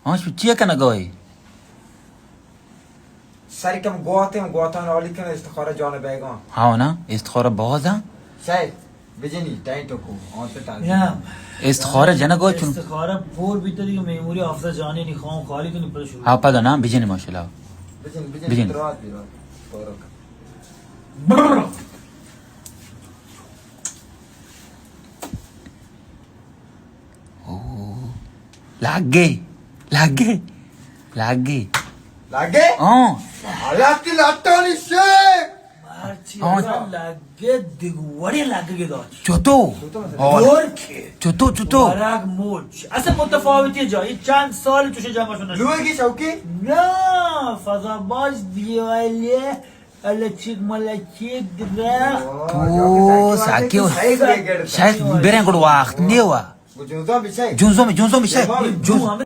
ہاں، شو چیا کنگا ئے؟ سر کم گوات ایں، گواتان حالی کن، استخارہ جان بیگاں۔ ہاں نا، استخارہ باز ایں۔ شاید بجنی ٹینٹ کو، آن تے ٹال۔ یا۔ استخارہ جنگا چون۔ استخارہ پور بیتا دیگہ میموری حافظہ جانی نی خواہاں خالی کنی پدا شروع۔ ہاں، پدا نا، بجنی ماشاءاللہ۔ بجن، بجن، بجن۔ رات بی رات۔ پورا کن۔ برر۔ او، لاگے، لاگے، لاگے۔ لاگے؟ ہاں۔ حالات کی لاتانی شے۔ مرچی ہاں۔ اللہ لاگے، دگوڑی لاگے داچ۔ چوتو؟ دور کے۔ چوتو، چوتو؟ وراگ موچ۔ اصل متفاوتی جا، یہ چند سال چوشے جنگا شو نشو۔ Logie Shoki? نا، فضا باز دیوالی۔ الچیک ملچیک دگہ۔ تو ساکیو۔ شاید بریں گڑ وقت نیوا۔ جنزو میں، جنزو میں شاید۔ جنزو۔